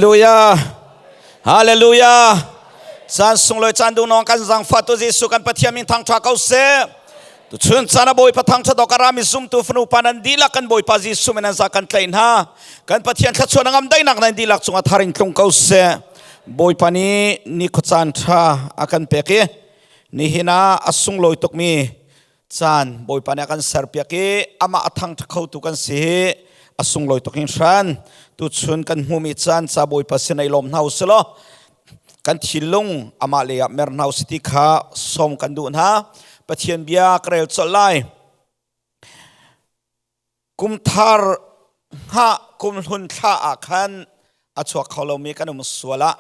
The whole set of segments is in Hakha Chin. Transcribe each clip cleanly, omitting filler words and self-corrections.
Hallelujah. Hallelujah. Caan sunglawi caan duhnawng kan zangfah tu Jesuh kan Pathian min thangṭha ko seh. Tuchun caan a Bawipa thangṭhat awk a rami zumtu fanu pa nan dihlak kan Bawipa Jesuh min an za kan tlaih hna. Kan Pathian thluachuah na ngam daihnak nan dihlak cungah thar in tlung ko seh. Bawipa nih ni khuacaan ṭha a kan pek i nihin ah a sunglawi tukmi caan Bawipa nih a kan serpiak i amah a thangṭha khotu kan si hi a sunglawi tuk hringhran. Tuchun kan hmumi caan ca Bawipa sin i lawm hna u silaw kan thinlung amah lei ah mer hna u si ti kha sawm kan duh hna. Pathian bia ka rel colh lai. Kum thar hngah kum hlun thla ah khan a chuak kho lomi kan um sual ah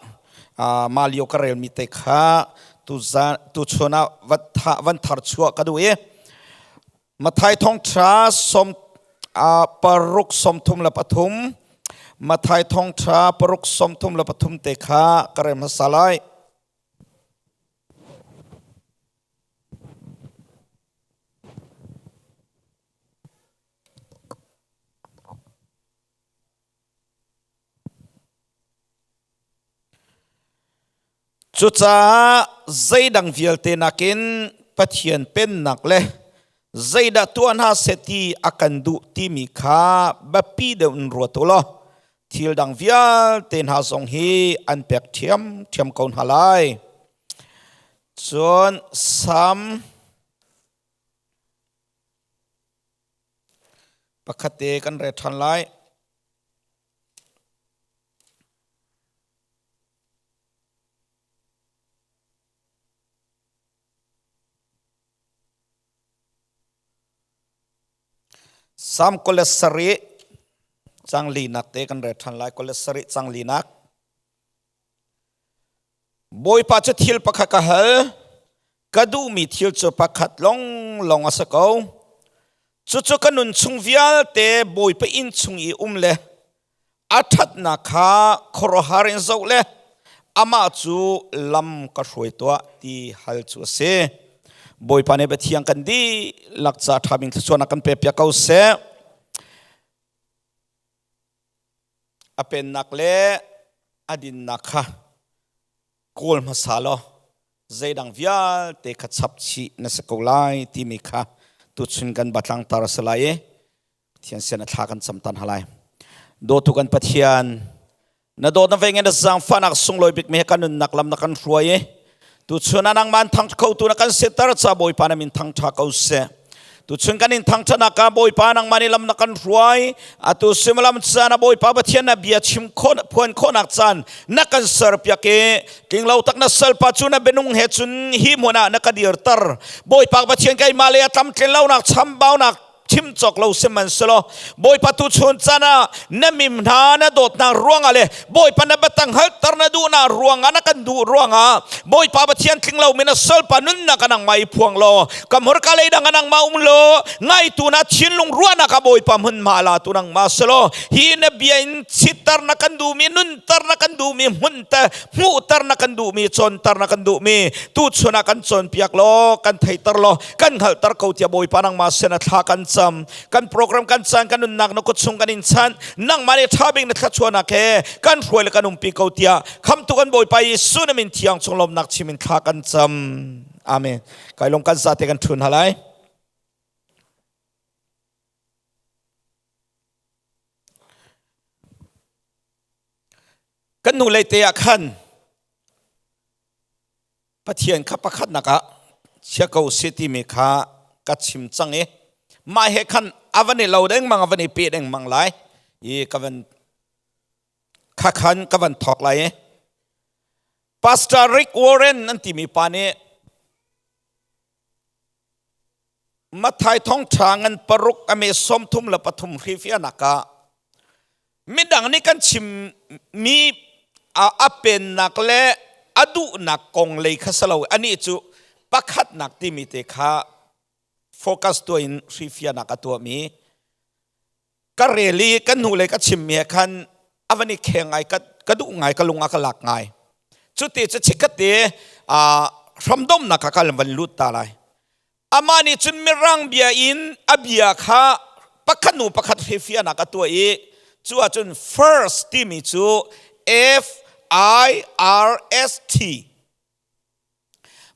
mah lio ka relmi te kha tuchun ah van thar chuah ka duh i Mathai thawngṭha som 6:33 Mathai thawngṭha 6:33 te kha ka rel hmasa lai. Cucaah zeidang vialte nakin Pathian pennak le zeidah tuah hna seh ti a kan duh timi kha biapi deuh in ruat u law thil dang vialte hna zong hi an pek ṭhiamṭhiam ko hna lai. Cun Salm Pakhat te kan re ṭhan lai. Salm 27 cang linak te kan re ṭhan lai. 27 cang linak. Bawipa cu thil pakhat ka hal, ka duhmi thil cu pakhat lawnglawng a si ko. Cucu ka nun chung vialte Bawipa inn chung i um le a ṭhatnak kha khuaruahhar in zoh le amah cu lam ka hruai tuah ti hal cu a si. Bawipa nih biathiang kan dihlak ca ṭha bik thluachuahnak kan pekpiak ko seh. A pennak le a dinnak kha kawl hmasa law zeidang vialte kha chap chih na si ko lai timi kha tuchun kan batlang tar a si lai i Pathian sin a thla kan cam tan halai. Dawtu kan Pathian, na dawt na veng in na zaangfahnak sunglawi bik mi he kan nunnak lam na kan hruai i tuchun ah nangmah thang khotu na kan siter ca Bawipa na min thangṭha ko seh. Tuchun kan in thangṭhatnak ah Bawipa nangmah nih lam na kan hruai. Atu suimilam caan ah Bawipa Pathian na bia chim khawh phuan khawhnak caan na kan serpiak i tlinglo tak na salpa cu na bianung he cun hi hmun ah na ka dirter. Bawipa Pathian keimah le a tlamtlin lonak chambaunak chim cawk lo sihmanhsehlaw Bawipa tu chun caan ah na mim hna na dawtnak ruangah le Bawipa na batang halter na duhnak ruangah na kan duh ruangah Bawipa Pathian tling lo mi na salpa nunnak anang mai phuang law ka hmurka lei dang anang ma um law ngaitu na thinlung ruahnak ah Bawipa hmun ma la tu nang ma selaw hi na bia in chitter na kan duhmi nunter na kan duhmi hmun te hmuhter na kan duhmi cawnter na kan duhmi tu chun ah kan cawnpiak law kan theiter law kan hngalhter ko tiah Bawipa nangmah sin a thla kan cam kan program kan caan kan nunnak na kut chung kan in chanh nangmah nih ṭha bik na thluachuahnak he kan hruai le kan umpi ko tiah khamtu kan Bawipa Jesuh na min thiang chung lawmnak chim in thla kan cam amen kai lung kan zate kan ṭhun halai kan nu lei te ah khan Pathian kha pakhatnak ah chia ko si timi kha ka chim cang i mah he khan a van i lo dengmang a van i pe dengmang lai i ka van kha khan ka van thawk lai i Pastor Rick Warren an timi pa nih Matthai thawngṭha ngan paruk a me 33 hrifianak ah midang nih kan chimmi a pennak le a duhnak kong lei kha si lo anih cu pakhatnak timi te kha focus tuah in hrifianak a tuahmi ka rel i kan hnulei ka chimmi he khan a van i kheng ngai ka duh ngai ka lung a ka lak ngai cuti cu chikkhat te hramdomnak ah kal van lut ta lai amah nih cun mirang bia in a bia kha pakhat nu pakhat hrefianak a tuah i cu ahcun first timi cu F I R S T.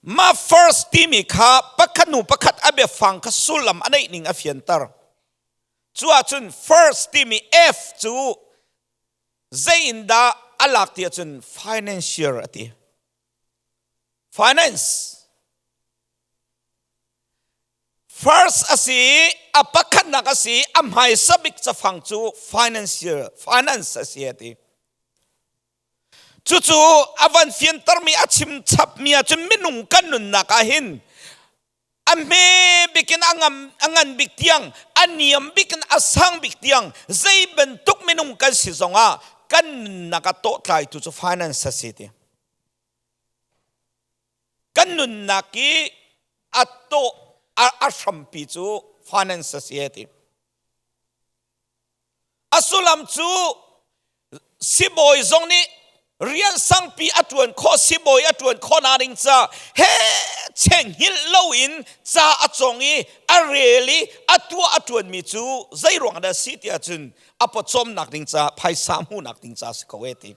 Mah first timi kha pakhat hnu pakhat a biafang kha sullam a neih ning a fianter. Cu ahcun first timi F cu zei in dah a lak ti ahcun financier a ti. Finance. First a si i a pakhatnak a si i a hmaisa bik cafang cu financier, finance a si a ti. Cucu a van fiantermi a chim chapmi ahcun minung kan nunnak ah hin a hme bik in a ngan bik tiang a niam bik in a sang bik tiang zei bantuk minung kan si zongah kan nunnak ah tawhtlaitu cu finance a si ti. Kan nunnak i a tawh a hrampi cu finance a si ti. A sullam cu sibawi zong nih rian sangpi a ṭuan khawh sibawi a ṭuan khawh na ding ca he cheng hngilh loin ca a cong i a rel i a tuah a ṭuanmi cu zei ruang dah si tiah cun a pawcawmnak ding ca phaisa hmuhnak ding ca si ko e ti.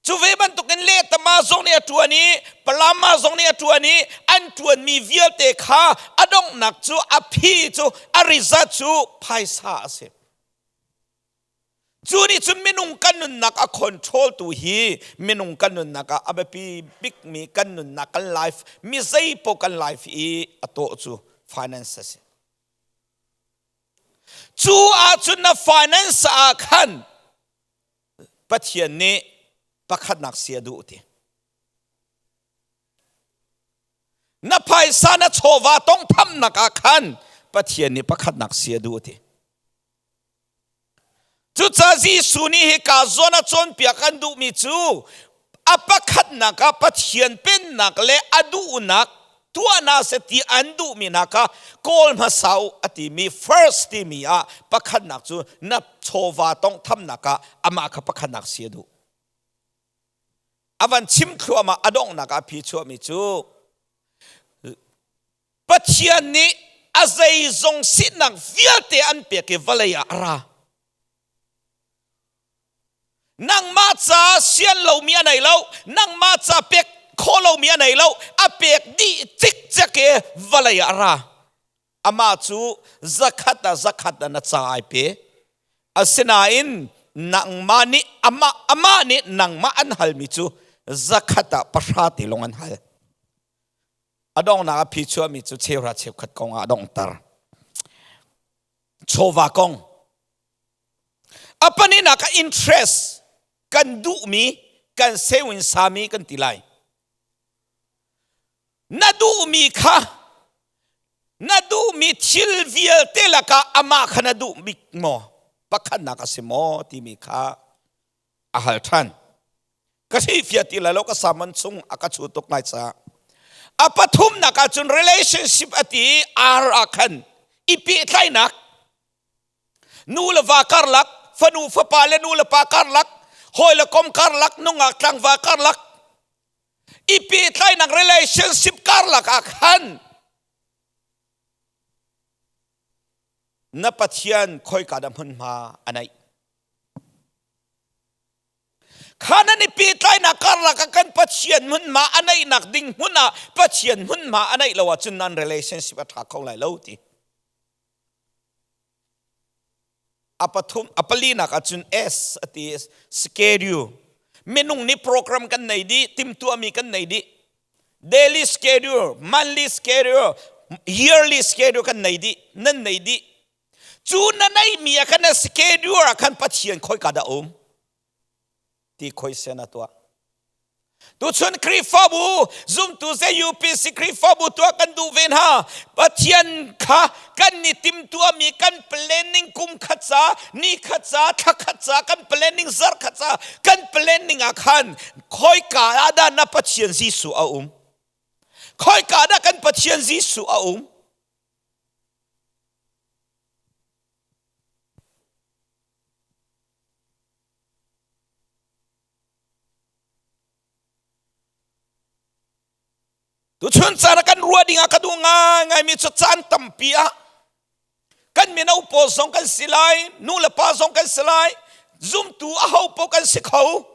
Cu ve bantukin lehtama zong nih a ṭuan i Palama zong nih a ṭuan i an ṭuanmi vialte kha a donghnak cu a phi cu a result cu phaisa a si. Cu nih cun minung kan nunnak a control tu hi minung kan nunnak ah a biapi bikmi kan nunnak kan life mi zei paoh kan life i a tawh cu finance a si. Cu ahcun na finance ah khan Pathian nih pakhatnak si a duh ti. Na phaisa na chawva tongthamnak ah khan Pathian nih pakhatnak si a duh ti. Cucaah Jesuh nih hika zawn a cawnpiak an duhmi cu a pakhatnak ah Pathian pennak le a duhnak tuah hna seh ti an duhmi hna kha kawl hmasa u a timi first timi ah pakhatnak cu na chawva tonghthamnak ah amah kha pakhatnak si a duh. A van chim thluahmah a donghnak ah phi chuahmi cu Pathian nih a zeizong sinak vialte an pek i vawlei ah a ra. Nangmah ca sian lomi a nei lo, nangmah ca pek khawh lomi a nei lo, a pek dih cikcek i vawlei ah a ra. Amah cu zakhat ah zakhat ah na ca ai pe. Asinain nangmah nih amah amah nih nangmah an halmi cu zakhat ah pahra te lawng an hal. A donghnak a phi chuahmi cu cheuhra cheukhat kong ah a donghter. Chawva kong A pahnihnak ah interest kan duhmi kan sewin sami kan ti lai. Na duhmi kha na duhmi thil vialte lakah amah kha na duh bik maw? Pakhatnak a si maw timi kha a hal ṭhan. Ka hrilhfiah ti lai lo ka sermon chung a ka chu tuk lai caah. A pathumnak ahcun relationship a ti i R ah khan i pehtlaihnak nu le va karlak fanu fapa le nu le pa karlak hawi le kom karlak nungak tlangval karlak i pehtlaihnak relationship karlak ah khan na Pathian khoika dah hmunhma a neih kha nan i pehtlaihnak karlak ah kan Pathian hmunhma a neihnak ding hmun ah Pathian hmunhma a neih lo ahcun nan relationship a ṭha kho lai lo ti A pathum a palinak ahcun S a ti schedule. Minung nih program kan nei dih, timtuahmi kan nei dih. Daily schedule, monthly schedule, yearly schedule kan nei dih, nan nei dih. Cu na neihmi ah khan na schedule ah khan Pathian khoika dah um? Ti khoi sen a tuah. Tuchun Khrihfabu zumtu ze UPC Khrihfabu tuah kan duh ve hna. Pathian kha kan ni timtuahmi kan planning kum khat ca, ni khat ca, thla khat ca, kan planning zarh khat ca, kan planning ah khan khoika ah dah na Pathian Jesuh a um? Khoika dah kan Pathian Jesuh a um? Tuchun caan ah kan ruah ding ah ka duh ngaingaimi cu caan tampi ah kan mino pawl zong kan si lai, nu le pa zong kan si lai, zumtu aho paoh kan si kho.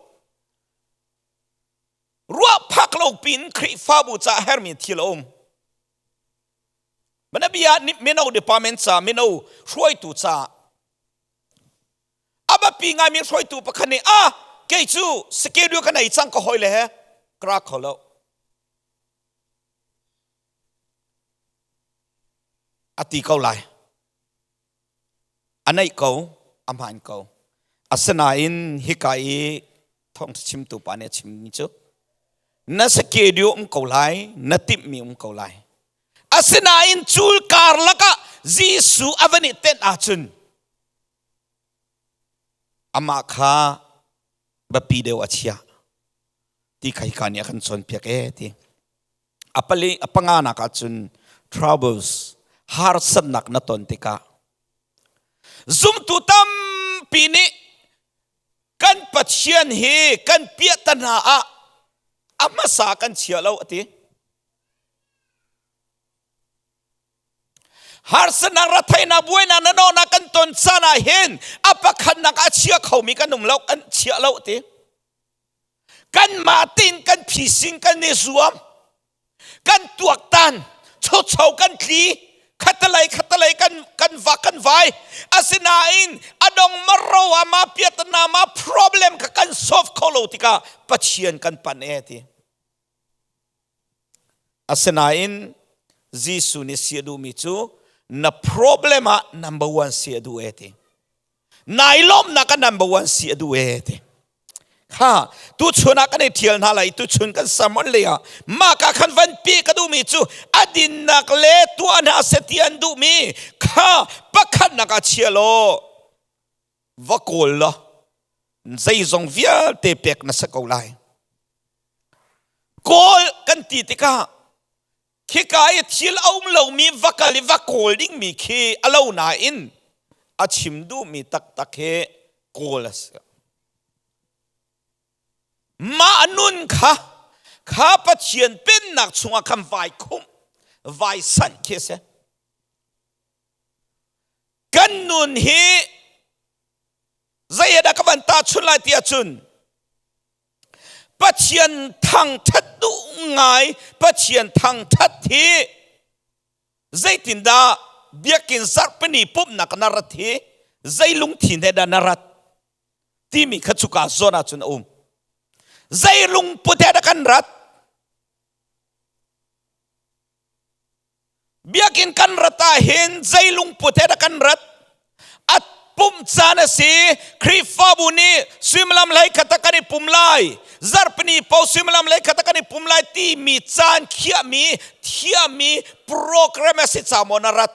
lo pin Khrihfabu ca hermi thil a um. Manabia mino department ca mino hruaitu ca a biapi ngaimi hruaitu pakhat nih ah kei cu schedule ka nei cang ka hoi le he ka ra kho lo. A ti ko lai. A naih ko, a hmaan ko. Asinain hika i thawngṭha chimtu pa nih a chimmi cu na schedule um ko lai, na timhmi um ko lai. Asinain cul karlak ah Jesuh a van i tenh ahcun amah kha biapi deuh a chia ti kha hika nih a kan cawnpiak ee ti. A pali a panganak ahcun troubles harsatnak na ton tikah zumtu tampi nih kan Pathian hi kan piahtana ah a hmasa kan chia lo a ti. Harsatnak rathainak buainak na nawhnak kan ton caan ah hin a pakhatnak a chia khomi kan um lo kan chia lo ti. Kanmah tein kan phising kan i zuam kan tuaktan chocho kan tli khatalei khatalei kan kan va kan vai asinain adong maro ah ma piatana ma problem kha kan solve kho lo tikah Pathian kan pan e ti. Asinain Jesuh nih si a duhmi cu na problem ah number one si a duh e ti. Nai lawmnak ah number one si a duh e ti. Ha, tuchun ah kan i ṭhial hna lai tuchun kan sermon lei ah mah ka khan van pi ka duhmi cu a dinnak le tuah hna seh ti an duhmi kha pakhatnak ah chia law va kawl law zeizong vialte pek na si ko lai. Kawl kan ti tikah khika i thil a um lomi va kal i va kawl dingmi khi a lo nain a chim duhmi taktak hi kawl a si. Mah nun kha kha Pathian pennak chungah khan vai khumh, vai sanh khi a si. Kan nun hi zei he dah ka van tahchunh lai ti ahcun Pathian thangṭhat duh ngai Pathian thangṭhat hi zeitindah biakinn zarhpini pumhnak na rat hi zei lungthin he dah na rat timi kha cuka zawn ahcun a um. Zei lungput he dah kan rat? Biakinn kan rat ah hin zei lungput he dah kan rat? A pumh caan a si. Khrihfabu nih suimilam hlei khat ah kan i pum lai. Zarhpini paoh suimilam hlei khat ah kan i pum lai timi caan khiahmi, thiahmi program a si ca maw na rat?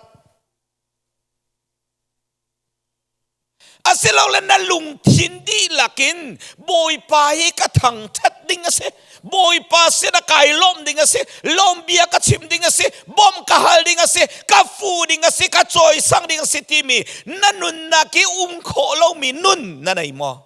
Asilole na lungthin dihlak in Bawipa hi ka thangṭhat ding a si. Bawipa sin ah kai lawmh ding a si. Lawm bia ka chim ding a si. Bawmh ka hal ding a si. Ka fu ding a si. Ka cawisang ding a si timi na nunnak i um khawh lomi nun na nei maw?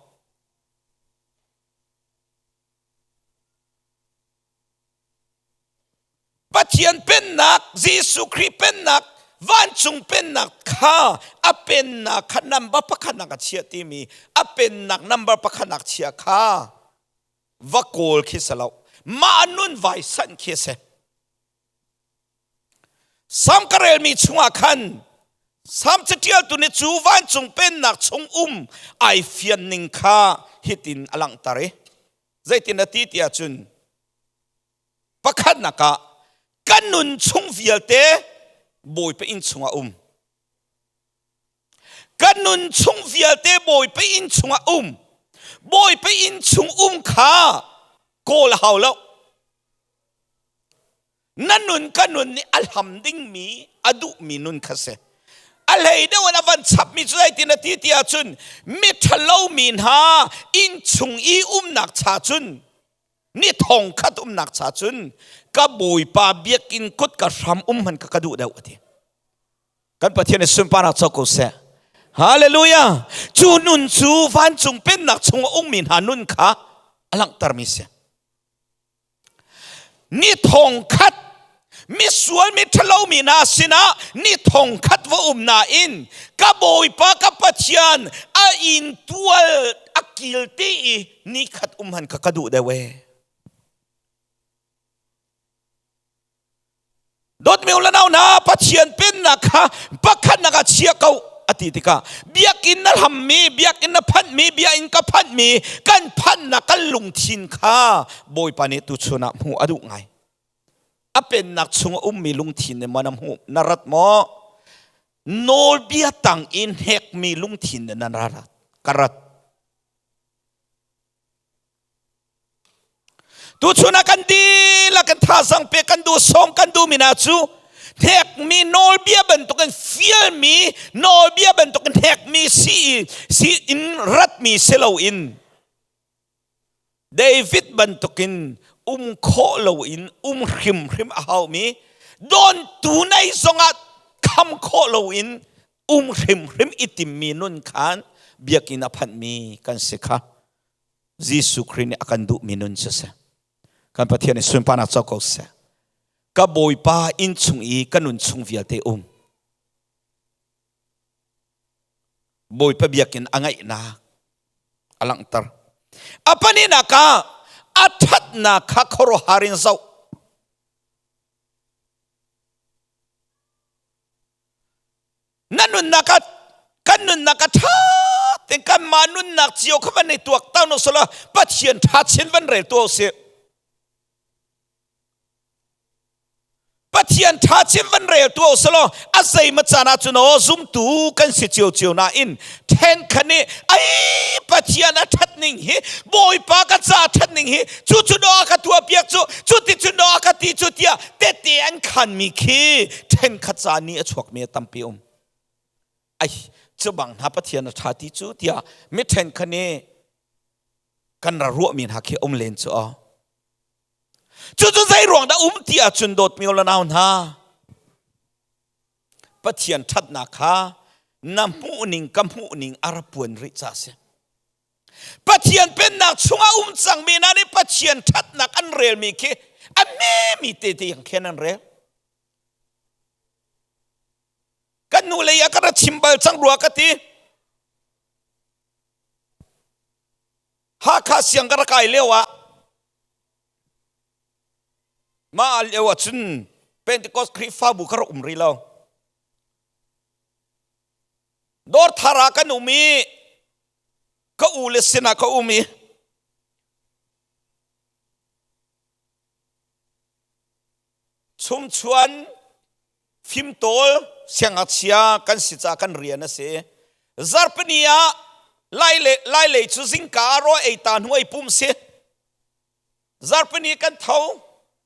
Pathian pennak, Jesuh Khrih pennak, vancung pennak kha a pennak kha number pakhatnak a chiah timi a pennak number pakhatnak chia kha va kawl khi si lo. Mah nun vai sanh khi a si. Sam ka relmi chungah khan Sam catialtu nih cu vancung pennak chung um ai fian ning kha hitin a langhter i zeitin a ti tiah cun pakhatnak ah kan nun chung vialte Bawipa inn chungah um kan nun chung vialte Bawipa inn chungah um Bawipa inn chung um kha kawl a hau lo na nun ka nun nih a hlam dingmi a duhmi nun kha si a hlei deuh in a van chapmi cu zeitin a ti ti ahcun mi ṭhalomi hna inn chung i umnak cha cun ni thong khat umnak cha cun ka bawipa biakinn kut ka hram um hman ka ka duh deuh a ti kan Pathian i sunparnak co ko seh Hallelujah cu nun cu vancung pennak chung a ummi hna nun kha a langhtermi si Ni thong khat misual mi ṭhalomi hna sinah ni thong khat va um nain ka Bawipa ka Pathian a inn tual a kil te i ni khat um han kha ka duh deuh ee. Dawtmi u le nau hna, Pathian pennak kha pakhatnak ah chia ko a ti tikah biakinn na hlammi, biakinn na phanhmi, biakinn ka phanhmi, kan phanhnak kan lungthin kha Bawipa nih tuchun ah hmuh a duh ngai. A pennak chung a ummi lungthin nih maw na hmuh na rat maw? Nawlbia tang in hnekmi lungthin nih na rat ka rat. Tuchun ah kan dihlak kan thazang pe kan duh sawm kan duh mi hna cu hnekmi nawlbia bantukin fialmi nawlbia bantukin hnekmi si si in ratmi si loin David bantukin um khawh loin um hrimhrim a haumi dawntu nei zongah kham khawh loin um hrimhrim i timmi nun khan biakinn a phanhmi kan si kha Jesuh Khrih nih a kan duhmi nun siseh kan Pathian nih sunparnak co ko seh. Ka Bawipa inn chung i ka nun chung vialte um Bawipa biakinn a ngaihnak a langhter. A pahnihnak ah a ṭhatnak kha khuaruahhar in zoh. Na nunnak ah kan nunnak a ṭha tein kanmah nunnak cio kha van i tuaktan u sila Pathian ṭha chin van rel tuah usih. Pathian ṭha chin van rel tuah u selaw a zeimaw caan ah cun aw zumtu kan si ciocio nain ṭhenkhat nih ai Pathian a ṭhat ning hi Bawipa ka ca ṭhat ning hi cu cu dawh a ka tuah piak cu cu ti cun dawh a ka ti cu tiah tete an khanmi khi ṭhenkhat ca nih a chuakmi a tampi um. Ai cu bang hna Pathian a ṭha ti cu tiah mi ṭhenkhat nih kan ra ruahmi hna khi um len cu aw. Cucu zei ruang dah um ti ahcun dawtmi u le nau hna, Pathian ṭhatnak kha na hmuhning ka hmuhning a ra puan rih ca a si. Pathian pennak chungah um cangmi hna nih Pathian ṭhatnak an relmi khi a hmemi tete yang khin an rel. Kan nu lei ah ka ra chim bal cang rua ka ti. Hakha siang ka rak kai lio ah mah lio ah cun Pentecost Khrihfabu ka rak um rih lo. Dawrthar ah kan um i ka u le sinah ka um i Chumchuan fimtawl siangngakchia kan si caah kan rian a si. Zarhpini ah lai lei cu zingka rawl ei ta hnu ei pum si. Zarhpini kan tho,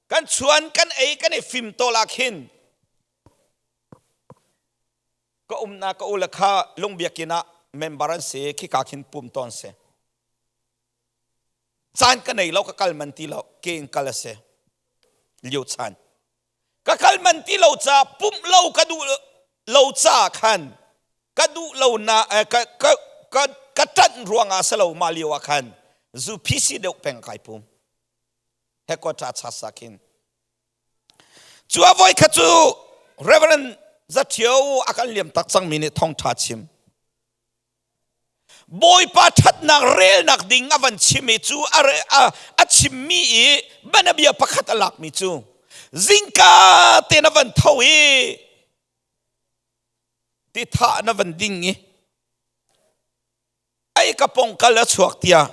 kan chuan, kan ei, kan i fimtawl ah khin ka umnak ka u le kha lungbiakinn ah member an si, khika khin pum tawn si. Caan ka nei lo ka kal man ti lo ke in kal a si lio chan ka kal man ti lo ca pumh lo ka duh lo ca khan ka duh lo na ka ka ka ka ṭanh ruangah si lo mah lio ah khan zu phisi deuh peng kai pum headquarter cha sa khin cu a voi kha cu Reverend Zathio a kan liam tak cangmi nih thawngṭha chim Bawipa ṭhatnak relnak ding a van chim i cu a chimmi i banabia pakhat a lakmi cu zingka te na van tho i titha na van ding i ai ka pong kal a chuak tiah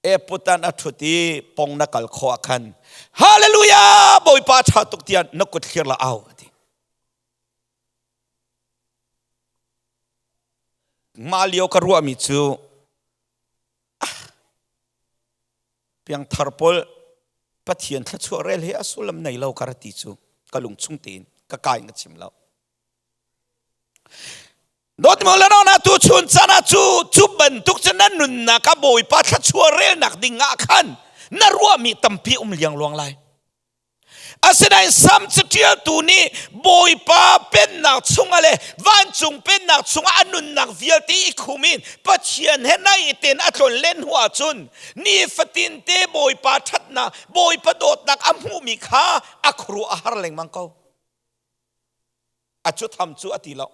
e putan a ṭhut i pong na kal khawh ah khan hallelujah Bawipa ṭha tuk tiah na kut thlir la au a ti. Mah lio ka ruahmi cu piangthar pawl Pathian thluachuah rel hi a sullam nei lo ka ra ti cu ka lungchung tein ka kai na chim lo. Dawtmi le na tu chun chan ah cu cu bantuk cu na nunnak ah Bawipa thluachuah relnak ding ah khan na ruahmi tampi um liang luang lai. Asinain Sam caṭialtu nih Bawipa pennak chungah le vancung pennak chungah a nunnak vialte i khum in Pathian he naih tein a tlon len hnu ahcun nifatin te Bawipa ṭhatnak, Bawipa dawtnak a hmuhmi kha a khuaruah a har lengmang ko. A cu tham cu a ti lo.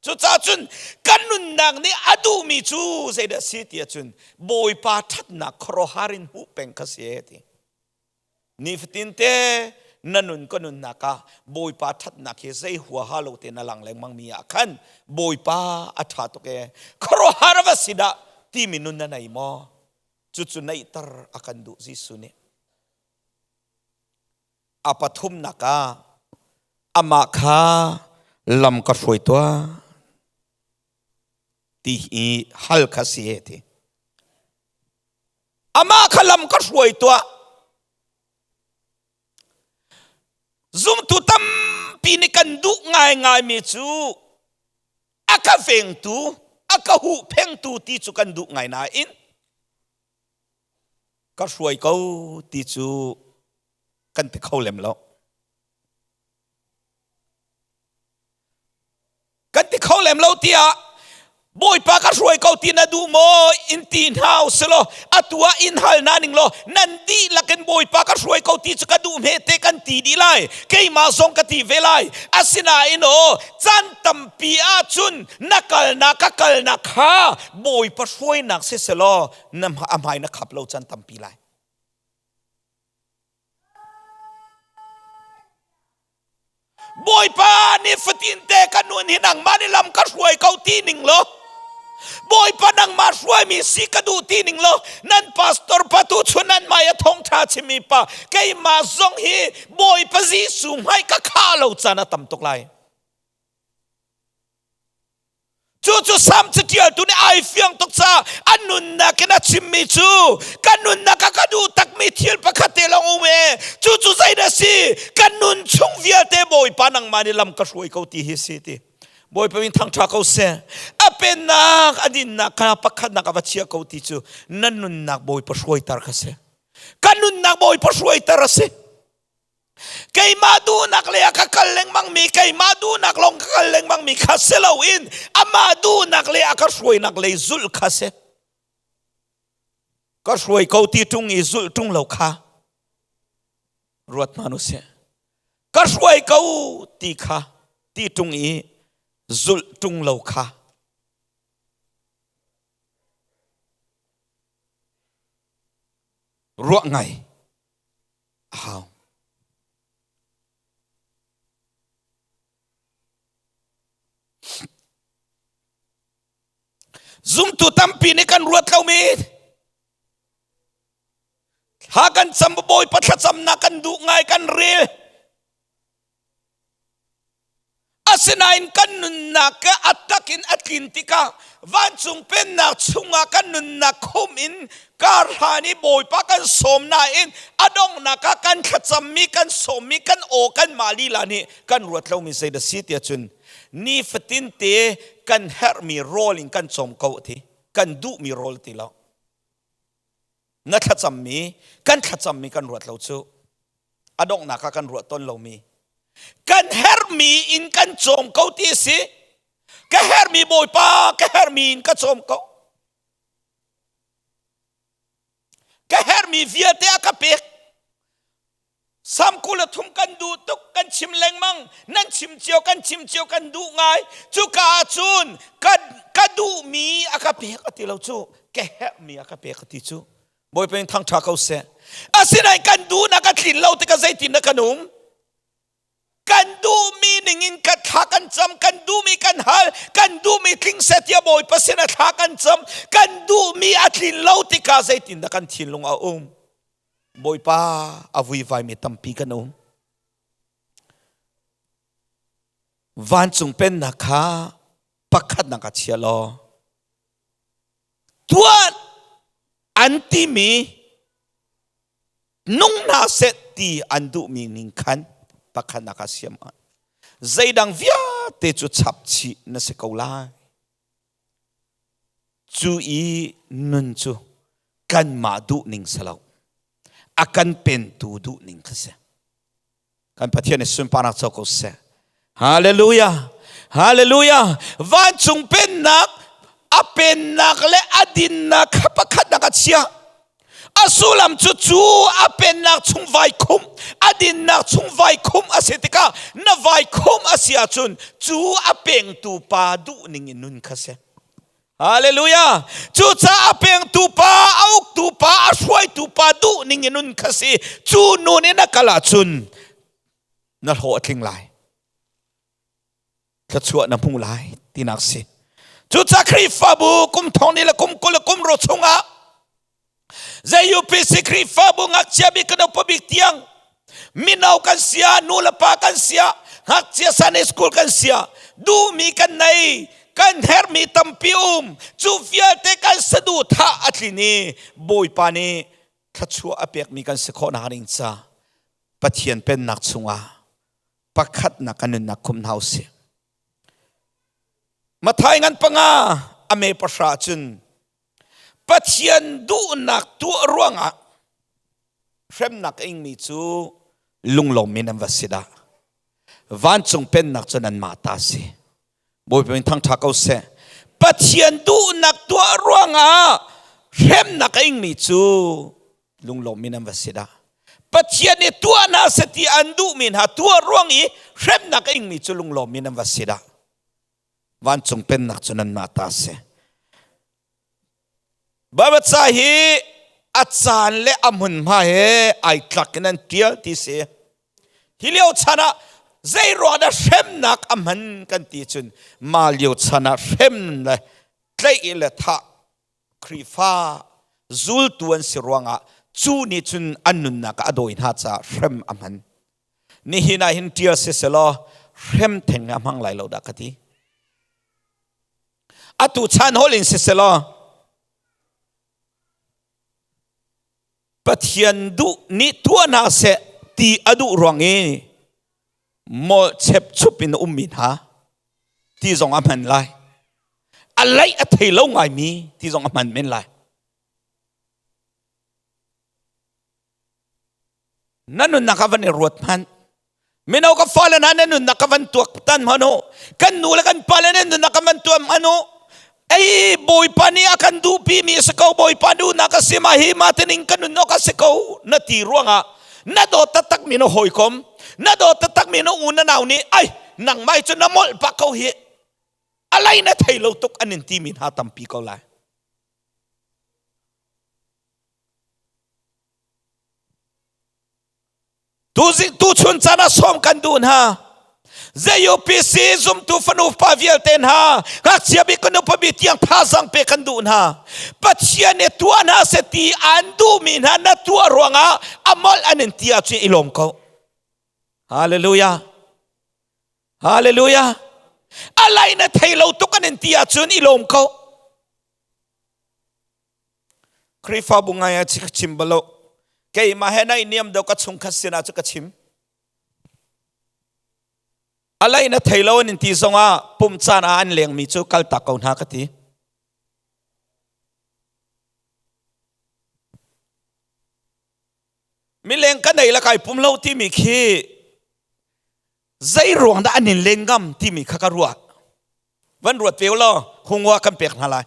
Cucaah cun kan nunnak nih a duhmi cu zeidah a si ti ahcun Bawipa ṭhatnak khuaruahhar in hmuh peng kha si ti. Nifatin te Na nun ka nunnak ah Bawipa ṭhatnak hi zei huaha lo te na lang lengmang mi ah khan Bawipa a ṭha tuk ee, khuaruahhar va si dah timi nun na nei maw? Cucu neihter a kan duh Jesuh nih. A pathumnak ah amah kha lam ka hruai tuah ti hi hal kha si he ti. Amah kha lam ka hruai tuah. Zumtu tampi nih kan duh ngaingaimi cu a ka vengtu, a ka huhphengtu ti cu kan duh ngai nain ka hruai ko ti cu kan ti kho lem lo. Kan ti kho lem lo tiah Bawipa ka hruai ko ti na duh maw in ti hna usih law atu ah in hal na ning law nan dihlak in Bawipa ka hruai ko ti cu ka duh hme te kan ti dih lai keimah zong ka ti ve lai asinain aw caan tampi ahcun na kalnak ka kalnak kha Bawipa hruainak siselaw na a hmai na khap lo caan tampi lai. Bawipa nifatin te ka nun hi nangmah nih lam ka hruai ko ti ning law Bawipa nangmah hruaimi si ka duh ti ning law nan pastor pa tu chun nan mai a thawngtha chimmi pa keimah zong hi Bawipa Jesuh hmai ka kha lo caan a tam tuk lai. Cucu Salm caṭialtu nih ai fiang tuk caah a nunnak in a chimmi cu ka nunnak ah ka duh takmi thil pakhat te lawng um e. Cucu zeidah si? Ka nun chung vialte Bawipa nangmah nih lam ka hruai ko ti hi si ti. Bawipa min thangṭha ko seh. A pennak, a dinnak kha pakhatnak a va chia ko ti cu na nunnak Bawipa hruaiter kha si. Ka nunnak Bawipa hruaiter a si. Keimah duhnak lei ah ka kal lengmang mi keimah duhnak lawng ka kal lengmang mi kha si loin amah duhnak lei ah ka hruainak lei zulh kha si. Ka hruai ko ti ṭung i zulh ṭung lo kha ruat hmanh usih. Ka hruai ko ti kha ti ṭung i zulh ṭung lo kha ruah ngai a hau. Zumtu tampi nih kan ruat lomi thla kan cam Bawipa thlacamnak kan duh ngai kan rel Asinain kan nunnak a tak in a tlin tikah vancung pennak chungah kan nunnak khum in kar hlan i Bawipa kan sawm nain a donghnak ah kan thlacammi kan sawmmi kan aw kanmah lila nih kan ruat lomi zeidah si tiah cun nifatin te kan herhmi rawl in kan cawm ko ti kan duhmi rawl ti lo na thlacammi kan thlacammi kan ruat lo cu a donghnak ah kan ruah ton lomi kan herhmi in kan cawm ko ti a si ka herhmi bawipa ka herhmi in ka cawm ko ka herhmi vialte a ka pek Sam 23 kan duh tuk kan chim lengmang nan chim cio kan chim cio kan duh ngai cuka ah cun ka ka duhmi a ka pek a ti lo cu ka herhmi a ka pek a ti cu Bawipa in thangṭha ko seh asinain kan duhnak a tlin lo tikah zeitin dah kan um kan duhmi ningin ka thla kan cam kan duhmi kan hal kan duhmi tling seh tiah Bawipa sin a thla kan cam kan duhmi a tlin lo tikah zeitin dah kan thinlung a um Bawipa a vuivaimi tampi kan um. Vancung pennak kha pakhatnak ah chia law tuan an timi nung hna seh ti an duhmi ning khan pakhatnak ah siam zeidang vialte cu chap chih na si ko lai. Cu i nun cu kanmah duhning si lo. A kan pentu duhning kha si. Kan Pathian nih sunparnak co ko seh. Hallelujah. Hallelujah. Vancung pennak a pennak le a dinnak kha pakhatnak a chiah. A sullam cu cu a pennak chung vai khumh, a dinnak chung vai khumh a si tikah na vai khumh a si ahcun cu a pengtu pa duhning in nun kha si. Hallelujah! Cucaah a pengtu pa, a uktu pa, a hruaitu pa duhning in nun kha si. Cu nun in a kal ahcun. Na hlawh a tling lai. Thluachuah na hmu lai tinak si. Cucaah Khrihfabu kum thong ni le kum 20 le kum ro chungah ZUPC Khrihfabu ngakchia bik kan upa bik tiang mino kan sia nu le pa kan sia ngakchia Sunday school kan sia duhmi kan nei kan herhmi tampi um cu vialte kan saduhthah a tlin i Bawipa nih thluachuah a pekmi kan si khawh nak ding ca Pathian pennak chungah pakhatnak kan nunnak khum hna usih. Mathai ngan panga a me pahra cun Pathian duhnak tuah ruangah hremnak a ingmi cu lunglawmmi nan va si dah. Vancung pennak cu nanmah ta si. Bawipa min thangṭha ko seh. Pathian duhnak tuah ruangah hremnak a ingmi cu lunglawmmi nan va si dah. Pathian nih tuah hna seh ti an duhmi hna tuah ruang i hremnak a ingmi cu lunglawmmi nan va si dah. Vancung pennak cu nanmah ta si. Baibal ca hi a caan le a hmunhma he ai tlak in an tial ti si. Hi lio chan ah zei ruang dah hremnak a hman kan ti cun mah lio chan ah hrem le tlaih le thah Khrihfa zultu an si ruangah cu nih cun an nunnak ah a dawi hna caah hrem a hman. Nihin ah hin ṭial si selaw hrem theng a hmang lai lo dah ka ti. Atu chan hol in si selaw Pathian duh nih tuah hna seh ti a duh ruang i molh chepchup in a ummi hna ti zong a hman lai. A laih a thei lo ngaimi ti zong a hman men lai. Na nunnak ah van i ruat hmanh. Mino ka fale hna nan nunnak ka van tuak tan hmanh u. Kan nu le kan pale nan nunnak ka van tuak hmanh u. Ei Bawipa nih a kan duhpi mi a si ko Bawipa duhnak a si ma hi ma tining ka nun awk a si ko na ti ruangah na dawt taktak mi na hawikom na dawt taktak mi na u na nau nih ai nangmah cu na molh bak ko hi alai na thei lo tuk an in ti mi hna tampi ko lai. Tuchun caan ah sawm kan duh hna. ZUPC zumtu fanu pa vialte hna ngakchia bik kan upa bik tiang thazaang pe kan duh hna. Pathian nih tuah hna seh ti an duhmi hna na tuah ruangah a molh an in ti ahcun i lawm ko. Hallelujah. Hallelujah. A lai na thei lo tuk an in ti ahcun i lawm ko. Khrihfabu ngai ah ka chim balo. Keimah he nai niam deuh ka chungkhat sinah cu ka chim. Alai na thei lo an in ti zongah pum caan ah an lengmi cu kaltak ko hna ka ti. Mileng ka nei la kai pum lo timi khi zei ruang dah an in len ngam timi kha ka ruah. Van ruat ve law hungwa kan pek hna lai.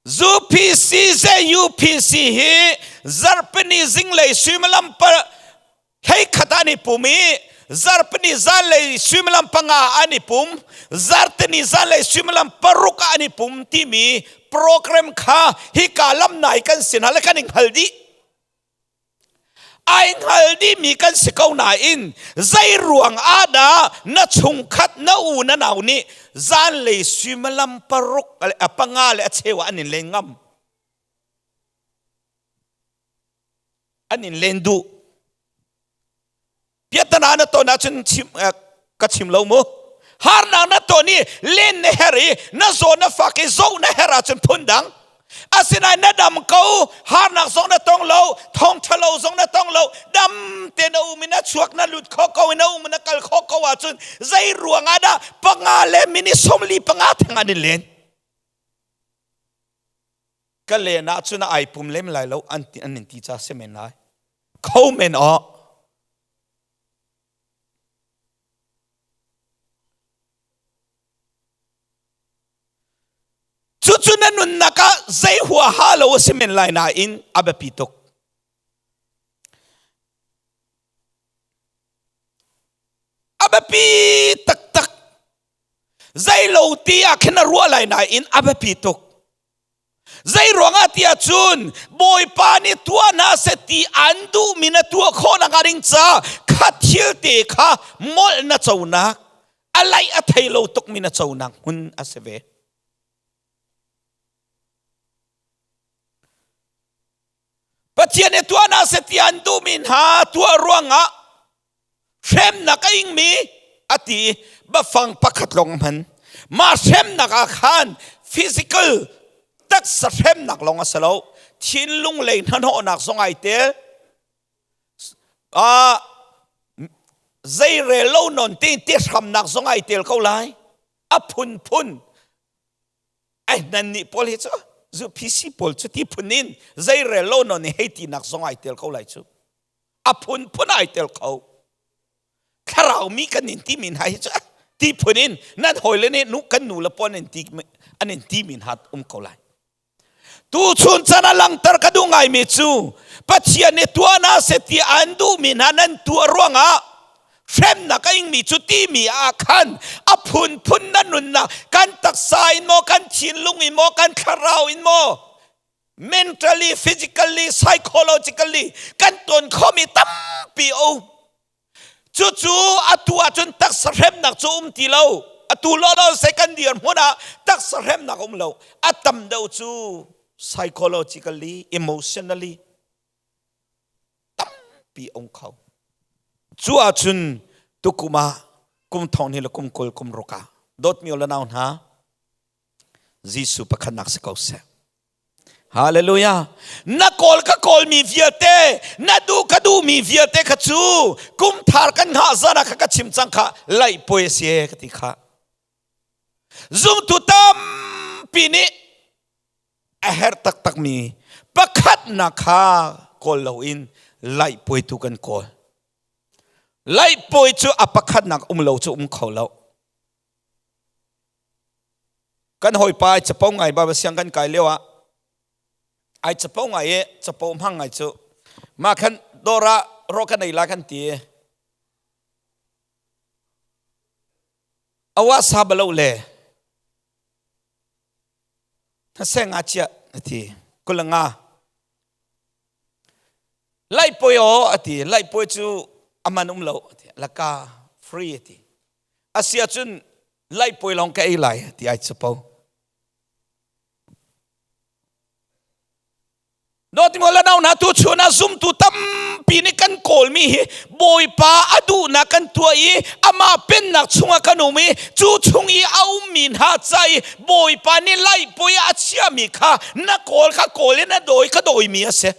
UPC ze UPC hi zarpini zinglei suimilam pa hlei khat ah an i pum i zarpini zanlei suimilam panga ah an i pum zartini zanlei suimilam paruk ah an i pum timi program kha hika lam nai kan sin le kan i hngal dih ai hngal dihmi kan si ko nain zei ruang ah dah na chungkhat na u na nau nih zanlei suimilam paruk le a panga le a cheu ah an in len ngam an in len duh piatana na ton ahcun chim ka chim lo mu harnak na ton i len na her i na zaw na fak i zoh na her ahcun phun dang asinain na dam ko harnak zong na tong lo thong ṭhalo zong na tong lo dam te na um i na chuak na lut kho ko i na um na kal kho ko ahcun zei ruang ah dah panga le mini 45 theng an in len ka len ahcun a ai pum lem lai lo an an in ti ca si men lai kho men aw cucu na nunnak ah zei huaha lo a si men lai nain a biapi tuk a biapi taktak zei lo ti ah khin a ruah lai nain a biapi tuk Zei ruangah tiah cun Bawipa nih tuah hna seh ti an duhmi na tuah khawh nak ding ca Kha thil te kha molh na conak, a laih a thei lo tukmi na conak hmun a si ve. Pathian i tuah na si ti an duhmi hna tuah ruangah hremnak a ingmi a ti bafang pakhat lawng hman. Mah hremnak ah khan physical taksa hremnak lawng a si lo. Thinlung lei hnahnawhnak zong ai tel. Zeirel lo non te te hramnak zong ai tel ko lai. A phunphun ai nan nih pawl hi cu zu PC pawl cu ti phun in zeirel lo non i hei tinak zong ai tel ko lai cu. A phunphun ai tel kho. Thlarau mi kan in ti min ha hi cu ti phun in nan hawile nih nu kan nu le pawl an ti an in ti min ha um ko lai. Tuchun chan a langhter ka duh ngaimi cu Pathian nih tuah hna seh ti an duhmi hna nan tuah ruangah hremnak a ingmi cu timi ah khan a phunphun na nunnak kan taksa in maw kan thinlung in maw kan thlarau in maw mentally physically psychologically kan ton khomi tampi a um. Cucu atu ahcun taksa hremnak cu um ti lo. Atu lawlaw second year hmun ah taksa hremnak um lo. A tam deuh cu psychologically, emotionally tampi um kho. Cu ahcun tukum ah kum thong hnih le kum 20 kum ruk ah dawtmi le nau hna Jesuh pakhatnak si ko seh. Hallelujah. Na kawl ka kawlmi vialte, na duh ka duhmi vialte kha cu kum thar kan hngah zan ah kha ka chim cang kha laih puai a si e ka ti kha. Zumtu tampi nih a herh taktakmi pakhatnak kha kawl loin laih puai tu kan kawl. Laih puai cu a pakhatnak um lo cu um kho lo. Kan hawipa ai capo ngai Baibal siang kan kai lio ah ai capo ngai i capo hmang ngai cu mah khan dawr ah rawh kan ei la kan ti. Awa sa balo le hnaseng a chiah a ti kulanga laihpuai aw a ti laihpuai cu aman um lo a ti laka free a ti Asi ahcun laihpuai lawng ka ei lai ti ai capo. Dawtimo la nau na tu chun ah zumtu tampi nih kan kawlmi hi Bawipa a duhnak kan tuah i amah pennak chungah kan um i cu chung i a ummi hna ca i Bawipa nih laihpuai ah a chiami kha na kawl kha kawl in a dawi ka dawimi a si.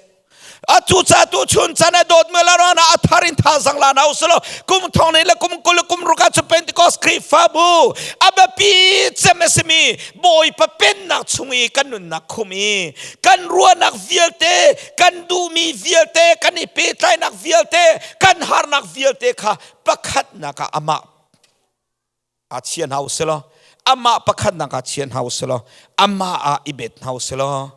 Atu ca tu chun chan a dawt me la rana a thar in thazang la na uslo kum thong nei le kum kul kum ruka chu Pentecost Khrihfabu a biapi cem a simi Bawipa pennak chung i kan nunnak khum i kan ruahnak vialte kan duhmi vialte kan i pehtlainak vialte kan harnak vialte kha pakhatnak ah amah a chia hna usilo amah pakhatnak ah chia hna usilo amah ah i bet hna usilo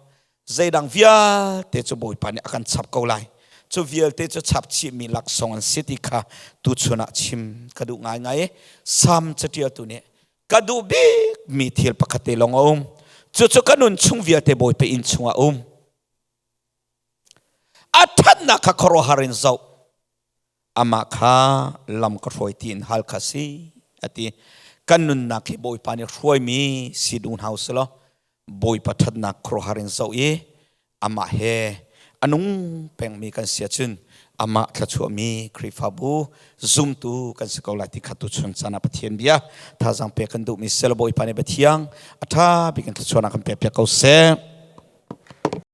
zeidang vialte cu Bawipa nih a kan chap ko lai. Cu vialte cu chap chihmi laksawng an si ti kha tuchun ah chim ka duh ngaingai. Salm catialtu nih ka duh bikmi thil pakhat te lawng a um. Cucu ka nun chung vialte Bawipa inn chungah a um. A ṭhatnak kha khuaruahhar in zoh. Amah kha lam ka hruai tiin hal kha si a ti. Kan nunnak hi Bawipa nih hruaimi si duh hna usih law Bawipa ṭhatnak khuaruahhar in zoh i amah he a nung pengmi kan si ahcun amah thluachuahmi Khrihfabu zumtu kan si ko lai ti kha tuchun caan ah Pathian bia thazaang pek kan duhmi sel Bawipa nih biathiang a ṭha bik in thluachuahnak kan pek piak ko seh.